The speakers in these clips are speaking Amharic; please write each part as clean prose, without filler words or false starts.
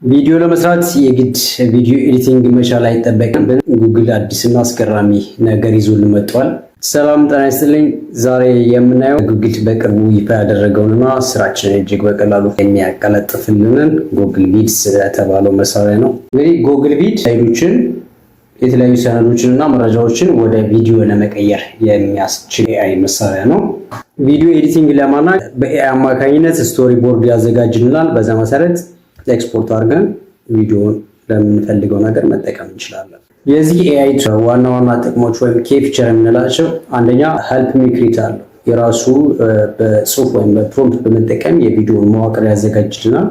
ቪዲዮ ለመስራት የግድ video editing መቻል አይጠበቅም። ጉግል አዲስና አስገራሚ ነገር ይዞልን መጥቷል። ሰላም ጤና ይስጥልኝ። ዛሬ የምናየው ጉግል በቅርቡ ይፋ ያደረገውንና ስራችንን እጅግ በቀላሉ የሚያቀለጥፍልንን Google Vids የተባለው መሳሪያ ነው። እንግዲህ Google Vid ስላይዶችን፣ የተለያዩ ሰነዶችን እና መረጃዎችን ወደ ቪዲዮ ለመቀየር የሚያስችል AI መሳሪያ ነው። Video editing ለማናቅ በ AI አማካኝነት storyboard ያዘጋጅልናል። በዛ መሰረት ኤክስፖርት አድርገን ቪዲዮን ለምንፈልገው ነገር መጠቀም እንችላለን። የዚህ AI ዋና ዋና ጥቅሞች ወይም key feature የምንላቸው አንደኛ help me create አለው። የራሱ በጽሁፍ ወይም በ prompt በመጠቀም የቪዲዮን መዋቅር ያዘጋጅልናል።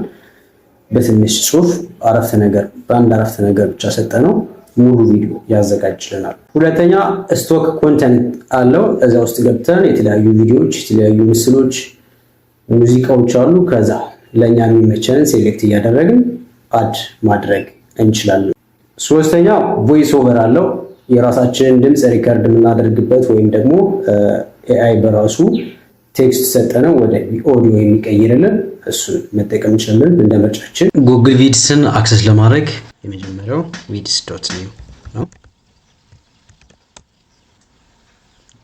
በትንሽ ጽሁፍ አረፍተ ነገር፣ በአንድ አረፍተ ነገር ብቻ ሰጠነው ሙሉ ቪዲዮ ያዘጋጅልናል። ሁለተኛ stock content አለው። እዚያ ውስጥ ገብተን የተለያዩ ቪዲዮዎች፣ የተለያዩ ምስሎች፣ ሙዚቃዎች አሉ። ከዛ ለእኛ የሚመቸንን select እያደረግን add ማድረግ እንችላለን። ሶስተኛ voice over አለው። የራሳችንን ድምፅ record የምናደርግበት ወይም ደግሞ AI በራሱ text ሰጠነው ወደ ኦዲዮ የሚቀይርልን እሱን መጠቀም እንችላለን እንደ ምርጫችን። Google Vids ን access ለማድረግ የመጀመሪያው vids.new ነው።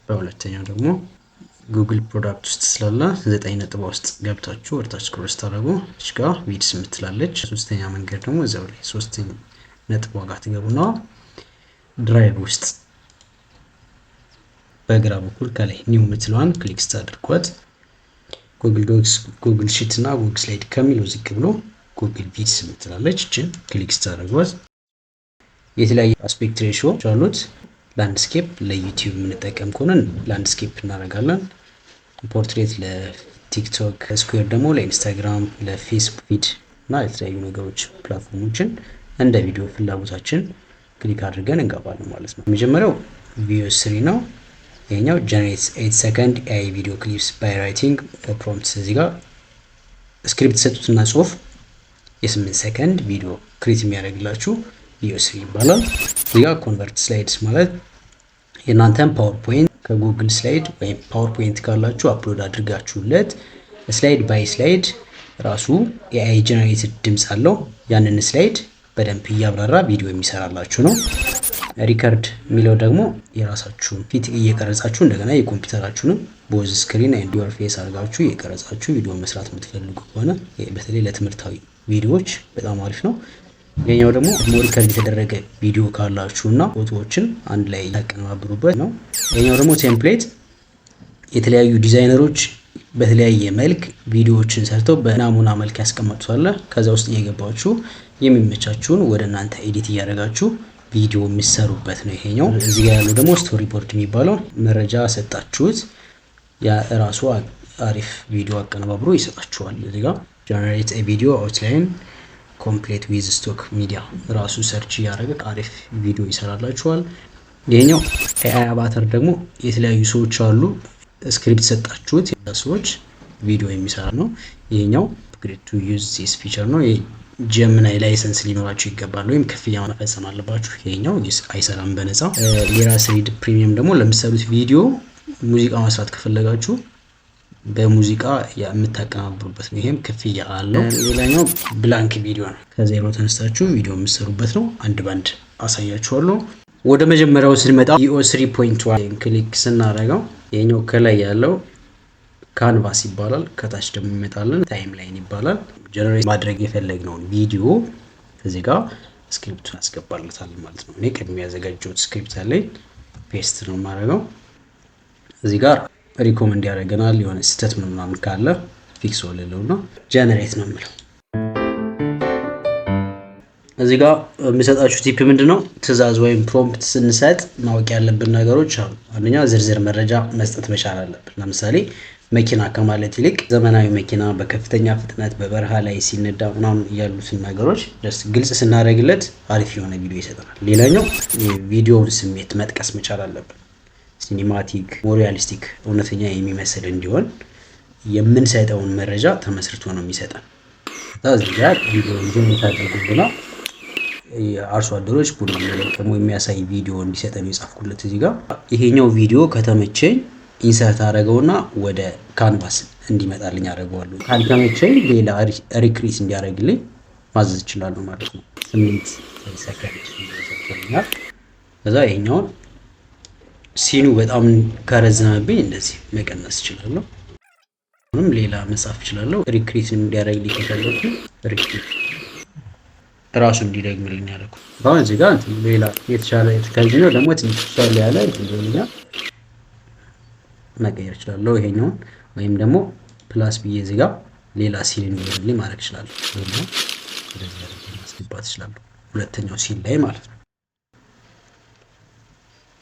በሁለተኛው ደግሞ Google product ውስጥ ስላለ ዘጠኝ ነጥብ ውስጥ ገብታችሁ ወደታች scroll ስታደርጉ እች ጋ Vids የምትላለች። ሶስተኛ መንገድ ደግሞ እዚያው ላይ ሶስተኛ ነጥብ ዋጋ ትገቡና Drive ውስጥ በግራ በኩል ከላይ new የምትለዋን click ስታደርጓት Google Docs፣ Google Sheet እና Google Slide ከሚለው ዝቅ ብሎ Google Vids የምትላለች፣ እችን click ስታደርጓት የተለያዩ aspect ratio አሉት። Landscape ለ YouTube የምንጠቀም ከሆነ landscape እናደርጋለን። Portrait ለ TikTok፣ square ደግሞ ለ Instagram፣ ለ Facebook feed እና የተለያዩ ነገሮች platform ኦችን እንደ ቪዲዮ ፍላጎታችን click አድርገን እንገባለን ማለት ነው። የመጀመሪያው Veo 3 ነው። ይሄኛው generate 8 second AI video clips by writing prompt። እዚህ ጋር script ሰጡትና ጽሁፍ የ8 ሰከንድ ቪዲዮ create የሚያደርግላችሁ Veo 3 ይባላል። እዚህ ጋር convert slides ማለት የእናንተን PowerPoint ከ Google Slide ወይም PowerPoint ካላችሁ upload አድርጋችሁለት slide by slide ራሱ AI generated ድምፅ አለው። ያንን slide በደንብ እያብራራ ቪዲዮ የሚሰራላችሁ ነው። Record የሚለው ደግሞ የራሳችሁን ፊት እየቀረጻችሁ እንደገና የኮምፒውተራችሁንም both screen and your face አድርጋችሁ እየቀረጻችሁ ቪዲዮ መስራት የምትፈልጉ ከሆነ በተለይ ለትምህርታዊ ቪዲዮዎች በጣም አሪፍ ነው። ይሄኛው ደግሞ record የተደረገ ቪዲዮ ካላችሁ እና ፎቶዎችን አንድ ላይ ያቀነባብሩበት ነው። ይሄኛው ደግሞ template፣ የተለያዩ ዲዛይነሮች በተለያየ መልክ ቪዲዮዎችን ሰርተው በናሙና መልክ ያስቀመጡታል። ከዛ ውስጥ እየገባችሁ የሚመቻችሁን ወደ እናንተ edit እያደረጋችሁ ቪዲዮ የሚሰሩበት ነው ይሄኛው። እዚህ ጋር ያለው ደግሞ storyboard የሚባለው መረጃ ሰጣችሁት ያ ራሱ አሪፍ ቪዲዮ አቀነባብሮ ይሰጣችኋል። እዚህ ጋር generate video outline complete with stock media፣ ራሱ search እያደረገ አሪፍ ቪዲዮ ይሰራላችኋል። ይሄኛው AI avatar ደግሞ የተለያዩ ሰዎች አሉ፣ script ሰጣችሁት ሰዎች ቪዲዮ የሚሰራ ነው። ይሄኛው to use this feature ነው። Gemini license ሊኖራችሁ ይገባል ወይም ክፍያ መፈጸም አለባችሁ። ይሄኛው አይሰራም በነፃ። Lyra 3D Premium ደግሞ ለምትሰሩት ቪዲዮ ሙዚቃ መስራት ከፈለጋችሁ በሙዚቃ የምታቀናብሩበት ነው። ይሄም ክፍያ አለው። ሌላኛው blank video ነው። ከዜሮ ተነስታችሁ ቪዲዮ የምትሰሩበት ነው። አንድ ባንድ አሳያችኋለሁ። ወደ መጀመሪያው ስንመጣ Veo 3.1 click ስናደርገው ይሄኛው ከላይ ያለው canvas ይባላል። ከታች ደግሞ ይመጣልን timeline ይባላል። Generate ማድረግ የፈለግነውን ቪዲዮ እዚህ ጋር script ኡን ያስገባለታል ማለት ነው። እኔ ቅድም ያዘጋጀሁት script አለኝ፣ paste ነው የማደርገው። እዚህ ጋር recommend ያደርገናል። የሆነ ስህተት ምናምን ካለ fix ወልለው ነው፣ generate ነው የምለው። እዚህ ጋር የሚሰጣችሁ tip ምንድን ነው? ትዕዛዝ ወይም prompt ስንሰጥ ማወቅ ያለብን ነገሮች አሉ። አንደኛ ዝርዝር መረጃ መስጠት መቻል አለብን። ለምሳሌ መኪና ከማለት ይልቅ ዘመናዊ መኪና በከፍተኛ ፍጥነት በበረሃ ላይ ሲነዳ ምናምን ያሉትን ነገሮች ግልጽ ስናደርግለት አሪፍ የሆነ ቪዲዮ ይሰጠናል። ሌላኛው የቪዲዮውን ስሜት መጥቀስ መቻል አለብን። Cinematic፣ more realistic፣ እውነተኛ የሚመስል እንዲሆን የምንሰጠውን መረጃ ተመስርቶ ነው የሚሰጠን። እዚህ ጋር ቪዲዮ generate አድርጉብና የአርሶ አደሮች ቡና እንደለቀሙ የሚያሳይ ቪዲዮ እንዲሰጠን የጻፍኩለት እዚህ ጋር። ይሄኛው ቪዲዮ ከተመቸኝ insert አደረገውና ወደ canvas እንዲመጣልኝ አደርገዋለሁ። ካልተመቸኝ ሌላ recreate እንዲያደርግልኝ ማዘዝ እችላለሁ ማለት ነው። 8 ሰከንድ ሰርቶልኛል። ከዛ ይሄኛውን scene ኡ በጣም ከረዘመብኝ እንደዚህ መቀነስ እችላለሁ። አሁንም ሌላ መጻፍ እችላለሁ። Recreate እንዲያደርግልኝ ከፈለኩ recreate ራሱ እንዲደግምልኝ ያደረኩ። አሁን እዚህ ጋር እንትን ሌላ የተሻለ፣ ከዚህኛው ደግሞ ትንሽ የተሻለ ያለ እንትን ይዞልኛል። መቀየር እችላለሁ ይሄኛውን፣ ወይም ደግሞ plus ብዬ እዚህ ጋር ሌላ scene እንዲሆንልኝ ማድረግ እችላለሁ። ይሄኛውን ወደዚህ አድርጌ ማስገባት እችላለሁ፣ ሁለተኛው scene ላይ ማለት ነው።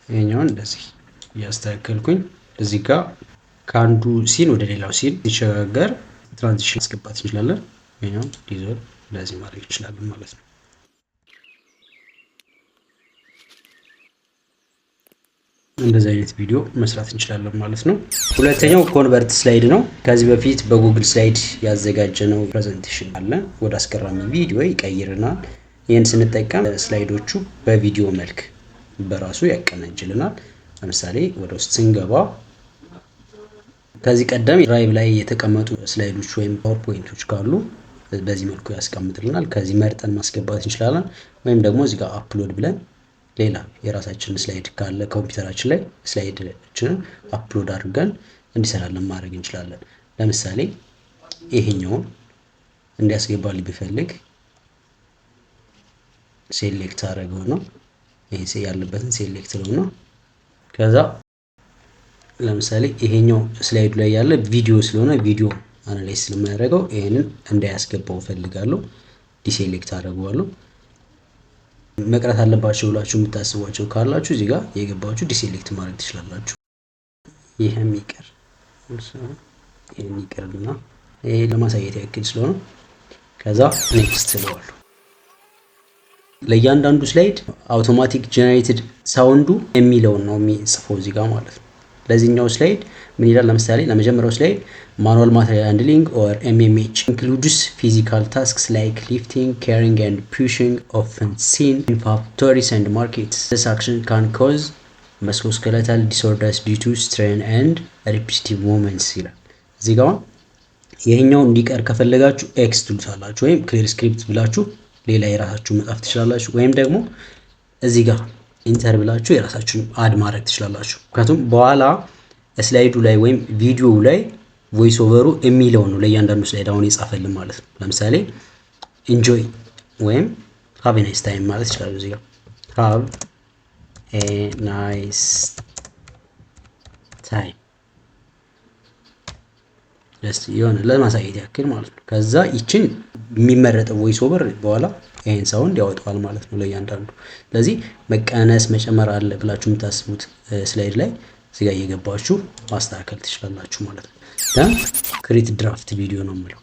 ይሄኛውን እንደዚህ እያስተካከልኩኝ እዚህ ጋር ከአንዱ scene ወደ ሌላው scene ሲሸጋገር transition ማስገባት እንችላለን። ይሄኛውን dissolve እንደዚህ ማድረግ እንችላለን ማለት ነው። እንደዚህ አይነት ቪዲዮ መስራት እንችላለን ማለት ነው። ሁለተኛው convert slide ነው። ከዚህ በፊት በ Google Slide ያዘጋጀነው presentation አለ፣ ወደ አስገራሚ ቪዲዮ ይቀይርናል። ይህን ስንጠቀም slide ኦቹ በቪዲዮ መልክ በራሱ ያቀናጅልናል። ለምሳሌ ወደ ውስጥ ስንገባ ከዚህ ቀደም Drive ላይ የተቀመጡ slide ኦች ወይም PowerPoint ኦች ካሉ በዚህ መልኩ ያስቀምጥልናል። ከዚህ መርጠን ማስገባት እንችላለን። ወይም ደግሞ እዚህ ጋር upload ብለን ሌላ የራሳችንን slide ካለ ኮምፒውተራችን ላይ slide ኣችንን upload አድርገን እንዲሰራልን ማድረግ እንችላለን። ለምሳሌ ይሄኛውን እንዲያስገባልኝ ብፈልግ select አደረገው ነው፣ ይሄ ያለበትን select ነው። ከዛ ለምሳሌ ይሄኛው slide ኡ ላይ ያለ ቪዲዮ ስለሆነ ቪዲዮ analyze ስለማያደርገው ይሄንን እንዳያስገባው እፈልጋለሁ። Deselect አደርገዋለሁ። መቅረት አለባቸው ብላችሁ የምታስቧቸው ካላችሁ እዚህ ጋር የገባችሁ deselect ማድረግ ትችላላችሁ። ይህም ይቅር፣ ይህን ይቅርና ይሄ ለማሳየት ያክል ስለሆነ ከዛ next እለዋለሁ። ለእያንዳንዱ slide automatic generated sound ኡ የሚለውን ነው የሚጽፈው እዚህ ጋር ማለት ነው። ለዚህኛው slide ምን ይላል? ለምሳሌ ለመጀመሪያው slide "Manual material handling or MMH includes physical tasks like lifting, carrying and pushing, often seen in factories and markets. This action can cause musculoskeletal disorders due to strain and repetitive movements" ይላል። እዚህ ጋር አሁን ይሄኛው እንዲቀር ከፈለጋችሁ X ትሉታላችሁ ወይም clear script ብላችሁ ሌላ የራሳችሁ መጻፍ ትችላላችሁ። ወይም ደግሞ እዚህ ጋር enter ብላችሁ የራሳችሁን add ማድረግ ትችላላችሁ። ምክንያቱም በኋላ slide ኡ ላይ ወይም ቪዲዮው ላይ voice over ኡ የሚለው ነው ለእያንዳንዱ slide አሁን የጻፈልን ማለት ነው። ለምሳሌ enjoy ወይም have nice time ማለት ይችላሉ። እዚህ ጋር have a nice time የሆነ ለማሳየት ያክል ማለት ነው። ከዛ ይችን የሚመረጠው voice over በኋላ ይሄን sound ያወጣዋል ማለት ነው ለእያንዳንዱ። ስለዚህ መቀነስ መጨመር አለ ብላችሁ የምታስቡት slide ላይ እዚህ ጋር እየገባችሁ ማስተካከል ትችላላችሁ ማለት ነው። Create draft video ነው የምለው።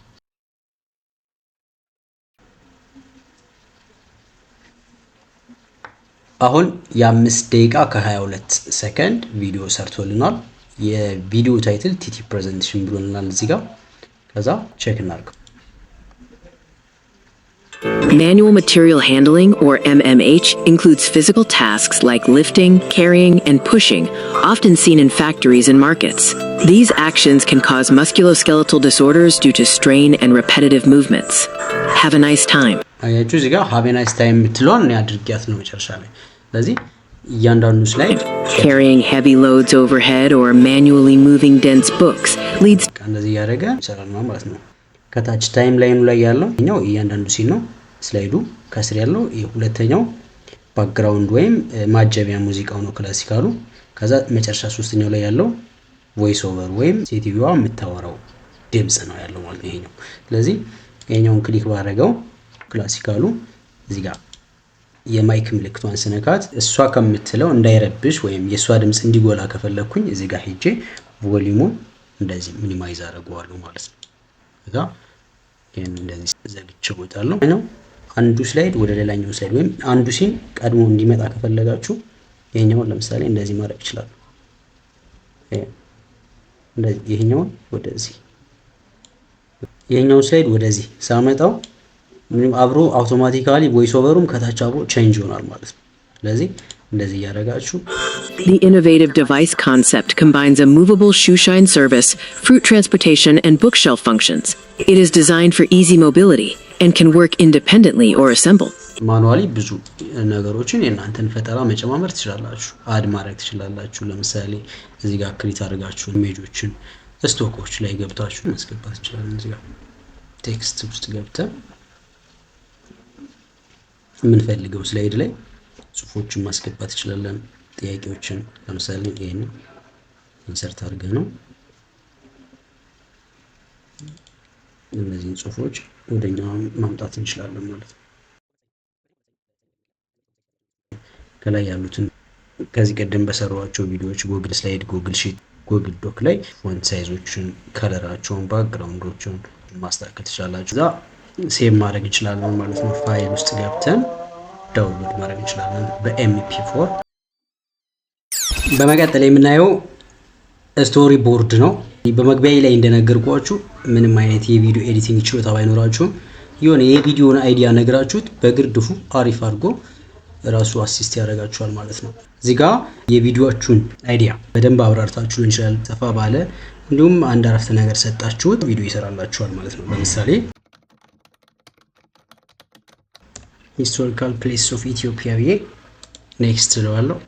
አሁን የ5 ደቂቃ ከ22 ሰከንድ ቪዲዮ ሰርቶልናል። የቪዲዮ title TT presentation ብሎልናል እዚህ ጋር። ከዛ check እናድርገው። Manual material handling, or MMH, includes physical tasks like lifting, carrying, and pushing, often seen in factories and markets. These actions can cause musculoskeletal disorders due to strain and repetitive movements. Have a nice time. አያችሁ፣ እዚህ ጋር have nice time የምትለዋን እኔ አድርጊያት ነው መጨረሻ ላይ። ስለዚህ እያንዳንዱ slide Carrying heavy loads overhead or manually moving dense books leads እንደዚህ እያደረገ ይሰራል ማለት ነው። ከታች timeline ኡ ላይ ያለው ኛው እያንዳንዱ scene ነው። Slide ኡ ከስር ያለው ሁለተኛው background ወይም ማጀቢያ ሙዚቃው ነው classical ኡ። ከዛ መጨረሻ ሶስተኛው ላይ ያለው voice over ወይም ሴትዮዋ የምታወራው ድምፅ ነው ያለው ማለት ነው ይሄኛው። ስለዚህ ይሄኛውን click ባደረገው classical ኡ እዚህ ጋር የ mic ምልክቷን ስነካት እሷ ከምትለው እንዳይረብሽ ወይም የእሷ ድምፅ እንዲጎላ ከፈለግኩኝ እዚህ ጋር ሄጄ volume ኡን እንደዚህ minimize አደርገዋለሁ ማለት ነው። ከዛ ይህን እንደዚህ ዘግቼ እወጣለሁ። ነው አንዱ slide ወደ ሌላኛው slide ወይም አንዱ scene ቀድሞ እንዲመጣ ከፈለጋችሁ ይሄኛውን ለምሳሌ እንደዚህ ማድረግ ይችላሉ። ይሄኛውን ወደዚህ፣ ይሄኛውን slide ወደዚህ ሳመጣው ምንም አብሮ automatically voice over ኡም ከታች አብሮ change ይሆናል ማለት ነው። ስለዚህ እንደዚህ እያደረጋችሁ The innovative device concept combines a movable shoeshine service, fruit transportation, and bookshelf functions. It is designed for easy mobility and can work independently or assemble. Manually ብዙ ነገሮችን የእናንተን ፈጠራ መጨማመር ትችላላችሁ፣ add ማድረግ ትችላላችሁ። ለምሳሌ እዚህ ጋር create አድርጋችሁ image ኦችን stock ኦች ላይ ገብታችሁ ማስገባት ትችላለን። እዚህ ጋር text ውስጥ ገብተን የምንፈልገው slide ላይ ጽሁፎችን ማስገባት ትችላለን። ጥያቄዎችን ለምሳሌ ይሄን insert አድርገን ነው እነዚህን ጽሁፎች ወደኛ ማምጣት እንችላለን ማለት ነው። ከላይ ያሉትን ከዚህ ቀደም በሰሯቸው ቪዲዮዎች Google Slide፣ Google Sheet፣ Google Doc ላይ font size ኦችን፣ color ኣቸውን፣ background ኦችን ማስተካከል ትችላላችሁ። እዛ save ማድረግ እንችላለን ማለት ነው። ፋይል ውስጥ ገብተን download ማድረግ እንችላለን በ MP4። በመቀጠል የምናየው storyboard ነው። በመግቢያ ላይ እንደነገርኳችሁ ምንም አይነት የቪዲዮ editing ችሎታ ባይኖራችሁም የሆነ የቪዲዮን idea ነግራችሁት በግርድፉ አሪፍ አድርጎ ራሱ assist ያደርጋችኋል ማለት ነው። እዚህ ጋር የቪዲዮአችሁን idea በደንብ አብራርታችሁ ሊሆን ይችላል፣ ሰፋ ባለ እንዲሁም አንድ አረፍተ ነገር ሰጣችሁት ቪዲዮ ይሰራላችኋል ማለት ነው። ለምሳሌ historical place of Ethiopia ብዬ next እለዋለሁ።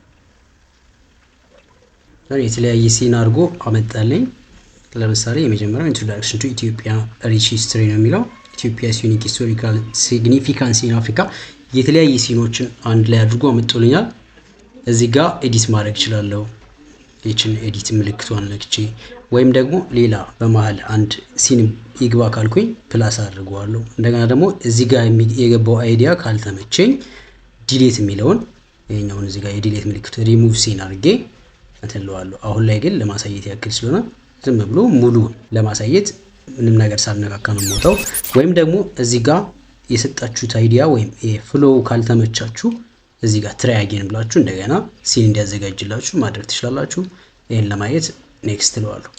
የተለያየ scene አድርጎ አመጣልኝ። ለምሳሌ የመጀመሪያው introduction to Ethiopia rich history ነው የሚለው፣ Ethiopia's unique historical significance in Africa፣ የተለያየ scene ኦችን አንድ ላይ አድርጎ አመጣልኛል። እዚህ ጋር edit ማድረግ እችላለሁ። ይችን edit ምልክቷን ነክቼ ወይም ደግሞ ሌላ በመሀል አንድ scene ይግባ ካልኩኝ plus አድርገዋለሁ። እንደገና ደግሞ እዚህ ጋር የገባው idea ካልተመቸኝ delete የሚለውን ይሄኛውን እዚህ ጋር የዲሌት ምልክት ሪሙቭ ሲን አድርጌ እትለዋለሁ። አሁን ላይ ግን ለማሳየት ያክል ስለሆነ ዝም ብሎ ሙሉ ለማሳየት ምንም ነገር ሳልነካካ ነው የምወጣው። ወይም ደግሞ እዚህ ጋር የሰጣችሁት idea ወይም flow ካልተመቻችሁ እዚህ ጋር try again ብላችሁ እንደገና scene እንዲያዘጋጅላችሁ ማድረግ ትችላላችሁ። ይሄን ለማየት next እለዋለሁ።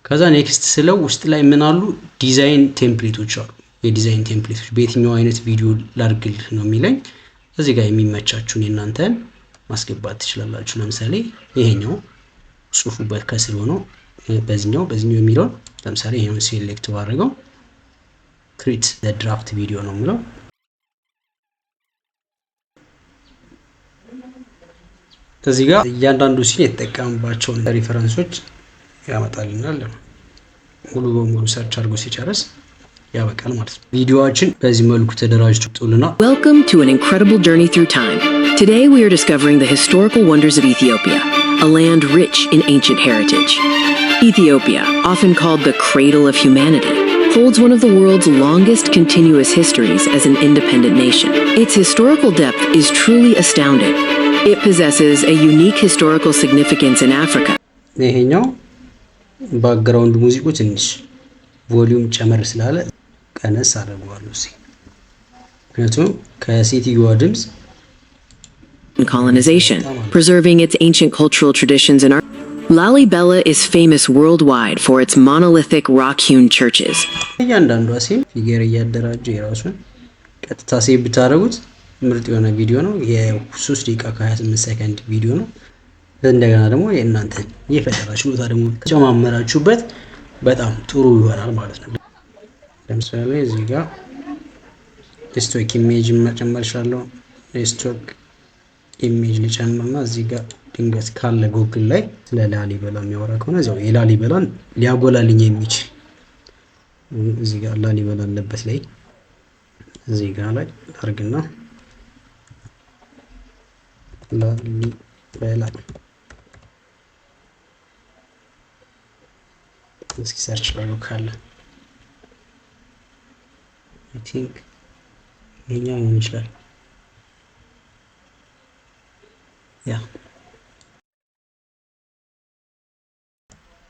ከዛ next ስለው ውስጥ ላይ ምን አሉ? Design template ኦች አሉ። የ design template ኦች በየትኛው አይነት ቪዲዮ ላድርግልህ ነው የሚለኝ። እዚህ ጋር የሚመቻችሁን የእናንተን ማስገባት ትችላላችሁ። ለምሳሌ ይሄኛው ጽሁፉ ከስር ሆኖ በዚህኛው በዚህኛው የሚለውን ለምሳሌ ይሄውን select ባደርገው create draft video ነው የሚለው። እዚህ ጋር እያንዳንዱ scene የተጠቀምባቸውን reference ኦች ያመጣልናል። ሙሉ በሙሉ search አድርጎ ሲጨርስ ያበቃል ማለት ነው። ቪዲዮአችን በዚህ መልኩ ተደራጅቶልናል። Welcome to an incredible journey through time. Today we are discovering the historical wonders of Ethiopia, a land rich in ancient heritage. Ethiopia, often called the cradle of humanity, holds one of the world's longest continuous histories as an independent nation. Its historical depth is truly astounding. It possesses a unique historical significance in Africa. ይሄኛው background music ኡ ትንሽ volume ጨመር ስላለ ቀነስ አደርገዋለሁ እዚህ፣ ምክንያቱም ከሴትዮዋ ድምፅ colonization, preserving its ancient cultural traditions and art. Lalibela is famous worldwide for its monolithic rock-hewn churches. እያንዳንዷ scene figure እያደራጀ የራሱን ቀጥታ save ብታደርጉት ምርጥ የሆነ ቪዲዮ ነው። የ3 ደቂቃ ከ28 ሰከንድ ቪዲዮ ነው። እንደገና ደግሞ የእናንተን የፈጠራ ችሎታ ደግሞ ከጨማመራችሁበት በጣም ጥሩ ይሆናል ማለት ነው። ለምሳሌ እዚህ ጋር stock image መጨመር እችላለሁ። Stock image ልጨምርና እዚህ ጋር ድንገት ካለ ጎግል ላይ ስለ ላሊበላ የሚያወራ ከሆነ እዚያው የላሊበላን ሊያጎላልኝ የሚችል እዚህ ጋር ላሊበላ አለበት ላይ እዚህ ጋር ላይ አርግና ላሊበላ እስኪ search ላድርገው ካለ I think ይሄኛው ሊሆን ይችላል። Yeah.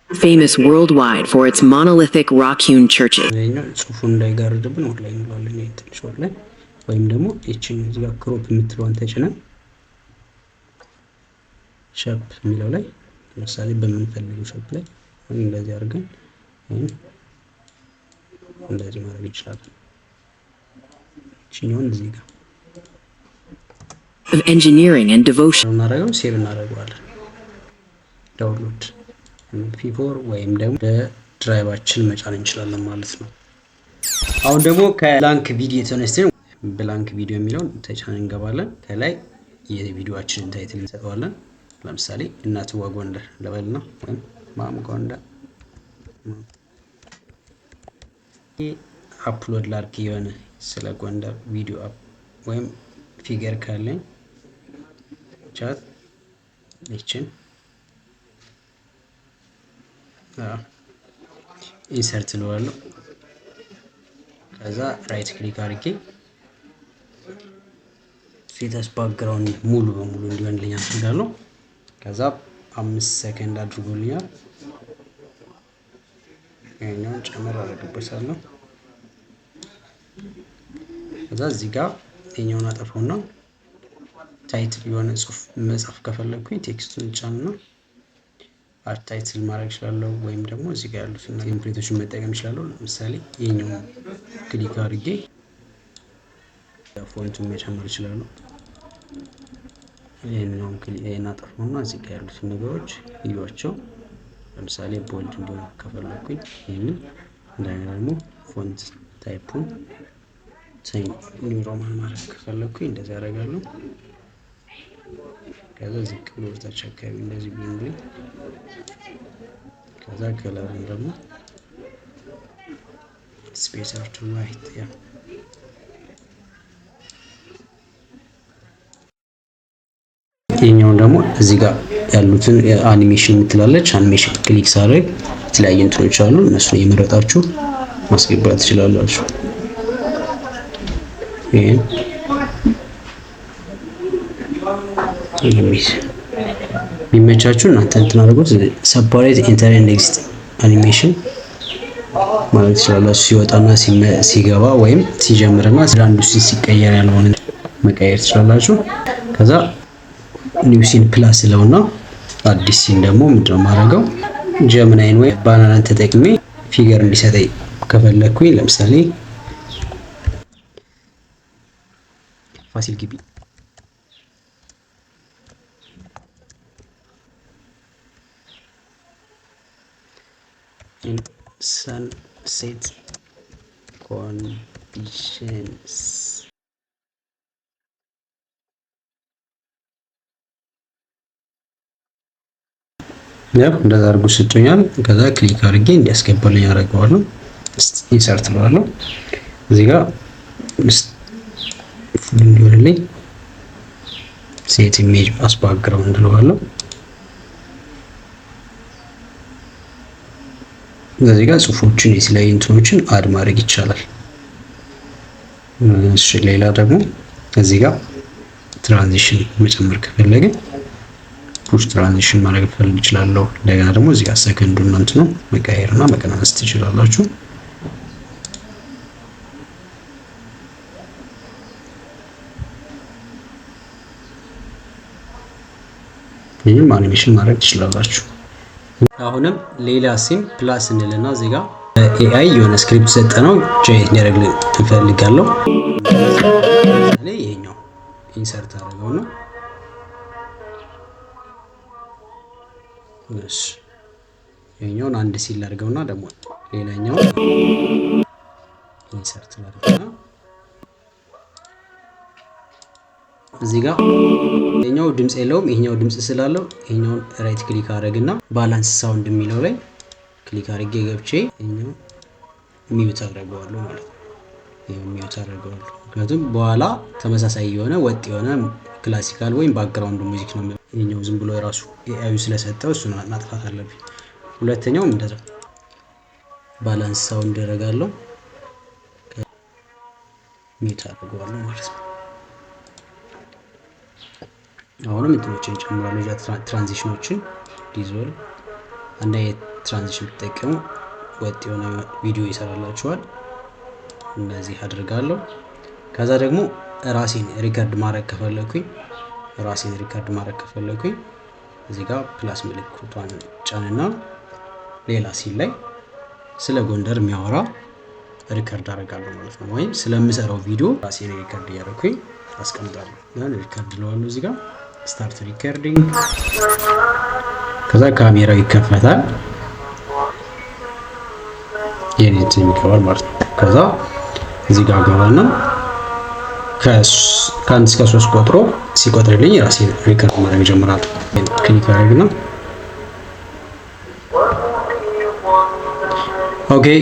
Famous worldwide for its monolithic rock-hewn churches. ይሄኛው ጽሁፉን እንዳይጋርድብን ወደ ላይ እንለዋለን። ይሄን ትንሽ ወደ ላይ ወይም ደግሞ ይቺን እዚህ ጋር crop የምትለዋን ተጭነን shape የሚለው ላይ ለምሳሌ በምንፈልገው shape ላይ እንደዚህ አድርገን ይሄን እንደዚህ ማድረግ እንችላለን። ይቺኛውን እዚህ ጋር of engineering and devotion. እናደርገው save እናደርገዋለን። Download MP4 ወይም ደግሞ ለ drive ኣችን መጫን እንችላለን ማለት ነው። አሁን ደግሞ ከ blank video ተነስተን blank video የሚለውን ተጫን እንገባለን። ከላይ የቪዲዮአችንን title እንሰጠዋለን። ለምሳሌ እናትዋ ጎንደር ልበልና ወይም mom ጎንደር። Upload ላርግ የሆነ ስለ ጎንደር ቪዲዮ ወይም figure ካለኝ ቻት ይችን insert እለዋለሁ። ከዛ right click አድርጌ set as background ሙሉ በሙሉ እንዲሆንልኝ አድርጋለሁ። ከዛ 5 ሰከንድ አድርጎልኛል። ይሄኛውን ጨመር አደርግበታለሁ። ከዛ እዚህ ጋር ይሄኛውን አጠፋውና title የሆነ ጽሁፍ መጻፍ ከፈለግኩኝ text ኡን ጫንና add title ማድረግ እችላለሁ፣ ወይም ደግሞ እዚህ ጋር ያሉትን template ኦችን መጠቀም እችላለሁ። ለምሳሌ ይሄኛውን click አድርጌ font ኡን መጨመር እችላለሁ። ይሄኛውን ይሄን አጠፋውና እዚህ ጋር ያሉትን ነገሮች እዩዋቸው። ለምሳሌ bold እንዲሆን ከፈለግኩኝ ይህንን፣ እንደገና ደግሞ font type ኡን New Roman ማድረግ ከፈለግኩኝ እንደዚህ ያደርጋለሁ። ከዛ ዝቅ ብሎ ወደታች አካባቢ እንደዚህ ቢሆንልኝ፣ ከዛ color ኡን ደግሞ better to white, yeah። ይሄኛውን ደግሞ እዚህ ጋር ያሉትን አኒሜሽን የምትላለች animation click ሳደርግ የተለያዩ እንትኖች አሉ። እነሱን እየመረጣችሁ ማስገባት ትችላላችሁ። ይሄን የሚመቻችሁ እናንተ እንትን አድርጉት። Separate enter and exit animation ማለት ትችላላችሁ። ሲወጣና ሲገባ ወይም ሲጀምርና አንዱ scene ሲቀየር ያለውን መቀየር ትችላላችሁ። ከዛ new scene plus ለውና አዲስ scene ደግሞ ምንድነው የማደርገው? Gemini ን ወይ Banana ን ተጠቅሜ figure እንዲሰጠኝ ከፈለግኩኝ ለምሳሌ ፋሲል ግቢ sunset conditions። ያው እንደዛ አድርጎ ሰጥቶኛል። ከዛ click አድርጌ እንዲያስገባልኝ አደርገዋለሁ። Insert እለዋለሁ። እዚህ ጋር full እንዲሆንልኝ set image as background እለዋለሁ። እዚህ ጋር ጽሁፎችን የተለያዩ እንትኖችን add ማድረግ ይቻላል። እሺ፣ ሌላ ደግሞ እዚህ ጋር transition መጨመር ከፈለግን push transition ማድረግ ፈልግ እችላለሁ። እንደገና ደግሞ እዚህ ጋር ሰከንዱን እንትኑ መቀየርና መቀናነስ ትችላላችሁ። ይህም አኒሜሽን ማድረግ ትችላላችሁ። አሁንም ሌላ scene plus እንልና እዚህ ጋር AI የሆነ script ሰጠ ነው generate እንዲያደርግልን እንፈልጋለሁ። ይሄኛው insert አደረገው ነው። እሺ፣ ይሄኛውን አንድ scene ላድርገውና ደግሞ ሌላኛው insert ላድርገውና እዚህ ጋር ይሄኛው ድምጽ የለውም። ይሄኛው ድምጽ ስላለው ይሄኛውን right click አድርግና balance sound የሚለው ላይ click አድርጌ ገብቼ ይሄኛው mute አደርገዋለሁ ማለት ነው። ይሄው mute አደርገዋለሁ። ምክንያቱም በኋላ ተመሳሳይ የሆነ ወጥ የሆነ classical ወይም background music ነው። ይሄኛው ዝም ብሎ የራሱ AI ዩ ስለሰጠው እሱን ማጥፋት አለብኝ። ሁለተኛውም እንደዛ balance sound አደርጋለሁ፣ mute አድርገዋለሁ ማለት ነው። አሁንም እንትኖችን ጨምራለሁ፣ transition ኦችን dissolve። አንድ አይነት transition ብትጠቀሙ ወጥ የሆነ ቪዲዮ ይሰራላችኋል። እንደዚህ አድርጋለሁ። ከዛ ደግሞ ራሴን record ማድረግ ከፈለኩኝ እዚህ ጋር plus ምልክቷን ጫንና ሌላ scene ላይ ስለ ጎንደር የሚያወራ record አደርጋለሁ ማለት ነው። ወይም ስለምሰራው ቪዲዮ ራሴን record እያደረኩኝ አስቀምጣለሁ። Record እለዋለሁ፣ እዚህ ጋር start recording። ከዛ ካሜራው ይከፈታል፣ የኔ እንትን ይገባል ማለት ነው። ከዛ እዚህ ጋር ገባና ከአንድ እስከ ሶስት ቆጥሮ ሲቆጥርልኝ ራሴ record ማድረግ እጀምራለሁ። Click አደርግና okay,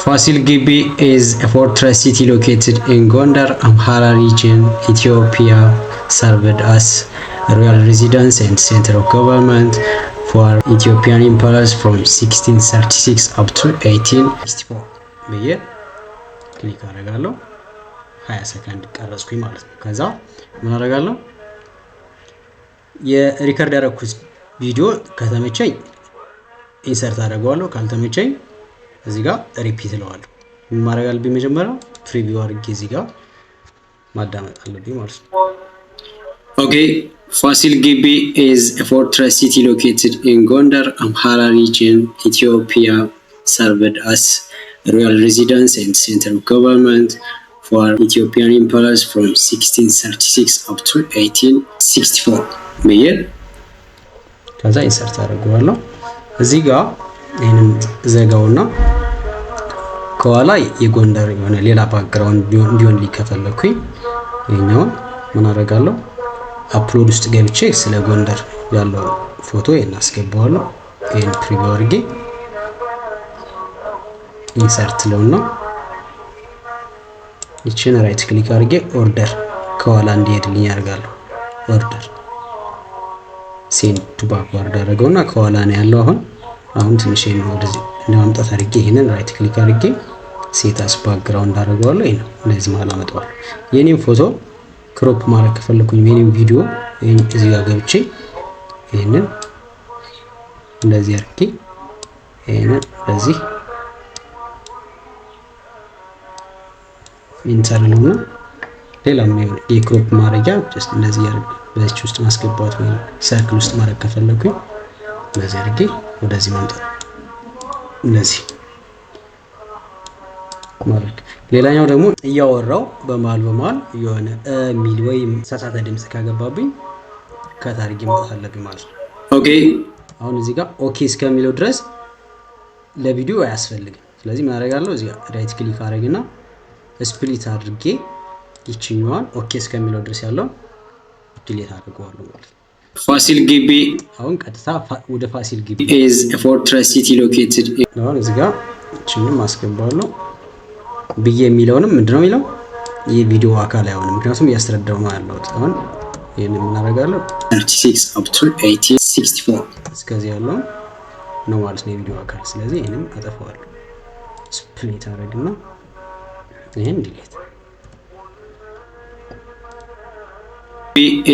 ፋሲል ግቢ is a fortress city located in Gondar, Amhara Region, Ethiopia, served as royal residence and center of government for Ethiopian emperors from 1636 up to 1864 ብዬ click አደርጋለሁ። 20 ሰከንድ ቀረጽኩኝ ማለት ነው። ከዛ ምን አደርጋለሁ? የ record ያደረኩት ቪዲዮ ከተመቸኝ insert አደርገዋለሁ፣ ካልተመቸኝ እዚህ ጋር repeat እለዋለሁ። ምን ማድረግ አለብኝ? መጀመሪያ preview አድርጌ እዚህ ጋር ማዳመጥ አለብኝ ማለት ነው። Okay, ፋሲል ግቢ is a fortress city located in Gondar, Amhara Region, Ethiopia, served as royal residence and center of government for Ethiopian emperors from 1636 up to 1864 ብዬ ከዛ insert አደርገዋለሁ። እዚህ ጋር ይህንን ዘጋውና ከኋላ የጎንደር የሆነ ሌላ background እንዲሆን ከፈለኩኝ ይሄኛውን ምን አደርጋለሁ? Upload ውስጥ ገብቼ ስለ ጎንደር ያለው ፎቶ ይሄን አስገባዋለሁ። ይሄን preview አድርጌ insert ለውና ይችን right click አድርጌ order ከኋላ እንዲሄድልኝ ያደርጋለሁ። Order send to backward አደረገውና ከኋላ ነው ያለው። አሁን ትንሽ ይሄን ወደዚህ ለማምጣት አድርጌ ይሄንን right click አድርጌ set as background አደርገዋለሁ። ይሄ ነው፣ እንደዚህ መሀል አመጣዋለሁ። የኔን ፎቶ crop ማድረግ ከፈለኩኝ የኔን ቪዲዮ ይሄን እዚህ ጋር ገብቼ ይሄንን እንደዚህ አድርጌ ይሄንን እንደዚህ enter ነውና ሌላም የ crop ማድረጊያ just እንደዚህ አድርጌ በዚች ውስጥ ማስገባት ወይም circle ውስጥ ማድረግ ከፈለኩኝ እንደዚህ አድርጌ ወደዚህ ማምጣት፣ እንደዚህ ማድረግ። ሌላኛው ደግሞ እያወራው በመሀል በመሀል የሆነ የሚል ወይም ሳሳተ ድምፅ ካገባብኝ cut አድርጌ መውጣት አለብኝ ማለት ነው። Okay, አሁን እዚህ ጋር okay እስከሚለው ድረስ ለቪዲዮ አያስፈልግም። ስለዚህ ምን አደርጋለሁ? እዚህ ጋር right click አደርግና split አድርጌ ይችኛዋን okay እስከሚለው ድረስ ያለው delete አድርገዋለሁ ማለት ነው። ፋሲል ግቢ አሁን ቀጥታ ወደ ፋሲል ግቢ is a fortress city located። አሁን እዚህ ጋር ይችንም አስገባለሁ ብዬ የሚለውንም ምንድነው የሚለው የቪዲዮ አካል አይሆንም፣ ምክንያቱም እያስረዳው ነው ያለሁት። አሁን ይህን ምን አደርጋለሁ? 36 up to 1864 እስከዚህ ያለው ነው ማለት ነው የቪዲዮ አካል። ስለዚህ ይህንም አጠፋዋለሁ። Split አደርግና ይህን delete።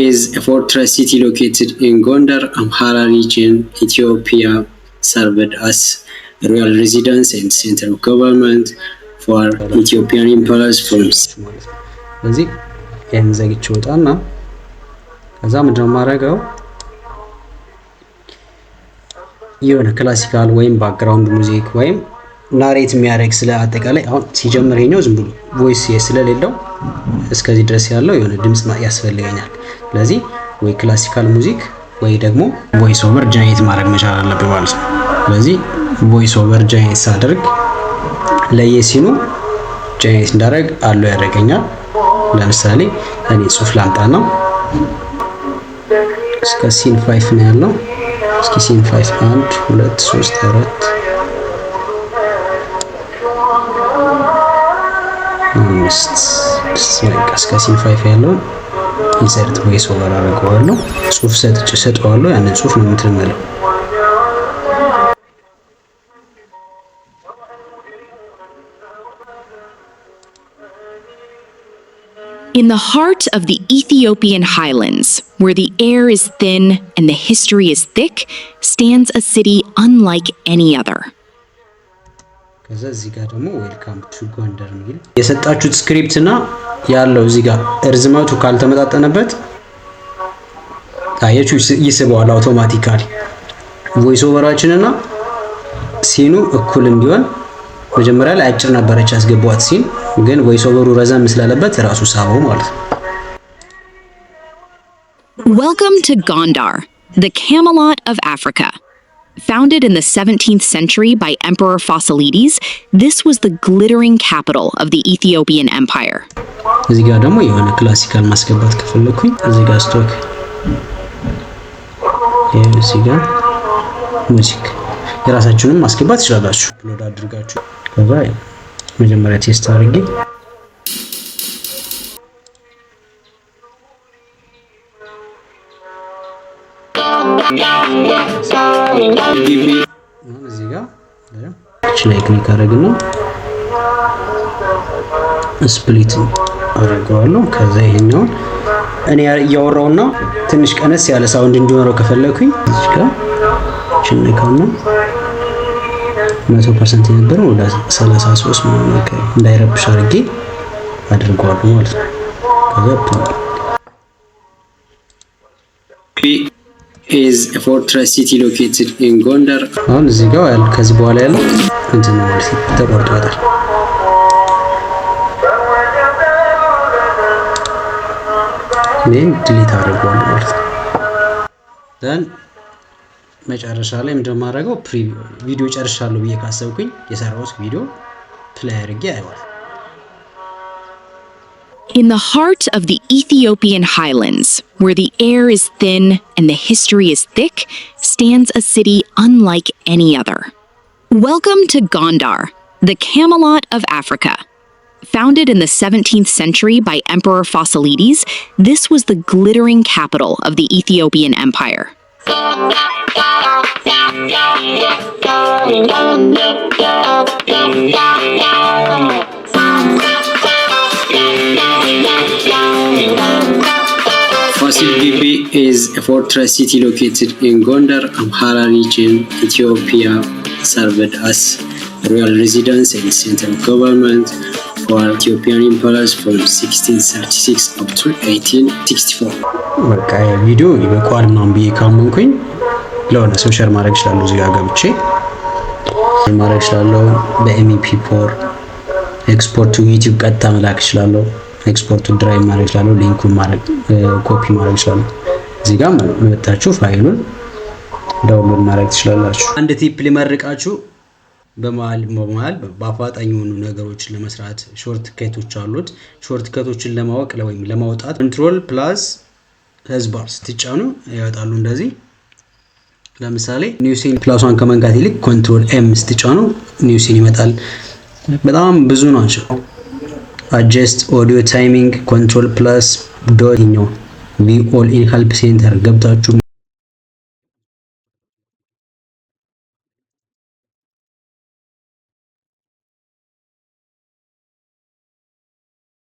Is a fortress city located in Gondar, Amhara Region, Ethiopia, served as royal residence and center of government for Ethiopian emperors from ማለት ነው። ስለዚህ ይህን ዘግቼ ወጣና ከዛ ምንድነው የማደርገው? የሆነ classical ወይም background music ወይም narrate የሚያደርግ ስለ አጠቃላይ አሁን ሲጀምር ይሄኛው ዝም ብሎ voice ስለሌለው እስከዚህ ድረስ ያለው የሆነ ድምፅ ያስፈልገኛል። ስለዚህ ወይ classical music ወይ ደግሞ voice over generate ማድረግ መቻል አለብኝ ማለት ነው። ስለዚህ voice over generate ሳደርግ ለየ scene ኡ generate እንዳደረግ allow ያደርገኛል። ለምሳሌ እኔ ጽሁፍ ላምጣ ነው፣ እስከ scene 5 ነው ያለው። እስኪ scene 5፣ አንድ፣ ሁለት፣ ሶስት፣ አራት፣ አምስት፣ ስድስት፣ በቃ እስከ scene 5 ያለውን insert voice over አደርገዋለሁ። ጽሁፍ ሰጥቼ ሰጠዋለሁ። ያንን ጽሁፍ ነው እንትን የምለው። In the heart of the Ethiopian highlands, where the air is thin and the history is thick, stands a city unlike any other. ከዛ እዚህ ጋር ደግሞ "Welcome to Gondar" የሚል የሰጣችሁት script እና ያለው እዚህ ጋር እርዝመቱ ካልተመጣጠነበት አያችሁ ይስበዋል automatically። Voice over ኣችን እና scene ኡ እኩል እንዲሆን መጀመሪያ ላይ አጭር ነበረች ያስገቧት scene፣ ግን voice over ኡ ረዘም ስላለበት ራሱ ሳበው ማለት ነው። Welcome to Gondar, the Camelot of Africa. Founded in the 17th century by Emperor Fasilides, this was the glittering capital of the Ethiopian Empire. እዚህ ጋር ደግሞ የሆነ classical ማስገባት ከፈለኩኝ እዚህ ጋር stock፣ እዚህ ጋር music የራሳችሁንም ማስገባት ትችላላችሁ። Upload አድርጋችሁ ከዛ መጀመሪያ test አድርጌ እዚህ ጋር ላይ click አደረግና split አደርገዋለሁ። ከዛ ይሄኛውን እኔ እያወራውና ትንሽ ቀነስ ያለ sound እንዲኖረው ከፈለኩኝ እዚህ ጋር ችንካና 100% የነበረው ወደ 33 ምናምን አካባቢ እንዳይረብሽ አድርጌ አድርገዋለሁ ማለት ነው። ከዛ is a fortress city located in Gondar. አሁን እዚህ ጋር ያለው ከዚህ በኋላ ያለው እንትን ነው ማለት ነው፣ ተቆርጦ ይወጣል። ይሄን delete አድርገዋለሁ ማለት ነው። Then መጨረሻ ላይ ምንድን ነው የማደርገው? Preview፣ ቪዲዮ ጨርሻለሁ ብዬ ካሰብኩኝ የሰራሁት ቪዲዮ play አድርጌ አየዋለሁ። In the heart of the Ethiopian highlands, where the air is thin and the history is thick, stands a city unlike any other. Welcome to Gondar, the Camelot of Africa. Founded in the 17th century by Emperor Fasilides, this was the glittering capital of the Ethiopian Empire. Fasil Ghebbi is a fortress city located in Gondar, Amhara region, Ethiopia, served as royal residence and center of government for Ethiopian emperors from 1636 up to 1864. በቃ ቪዲዮ ይበቃዋል ምናምን ብዬ ካመንኩኝ ለሆነ ሰው share ማድረግ እችላለሁ። እዚህ ጋር ገብቼ ማድረግ እችላለሁ። በ MP4 export to YouTube ቀጥታ መላክ እችላለሁ። Export to Drive ማድረግ እችላለሁ። Link ኡን ማድረግ፣ ኮፒ ማድረግ እችላለሁ። እዚህ ጋር መጥታችሁ ፋይሉን download ማድረግ ትችላላችሁ። አንድ tip ልመርቃችሁ። በመሀል በመሀል በአፋጣኝ የሆኑ ነገሮችን ለመስራት shortcut ኦች አሉት። Shortcut ኦችን ለማወቅ ወይም ለማውጣት control plus ህዝባር ስትጫኑ ያወጣሉ። እንደዚህ ለምሳሌ new scene plus ኧን ከመንካት ይልቅ control M ስትጫኑ new scene ይመጣል። በጣም ብዙ ናቸው። Adjust audio timing control plus dot ነው። View all in help center ገብታችሁ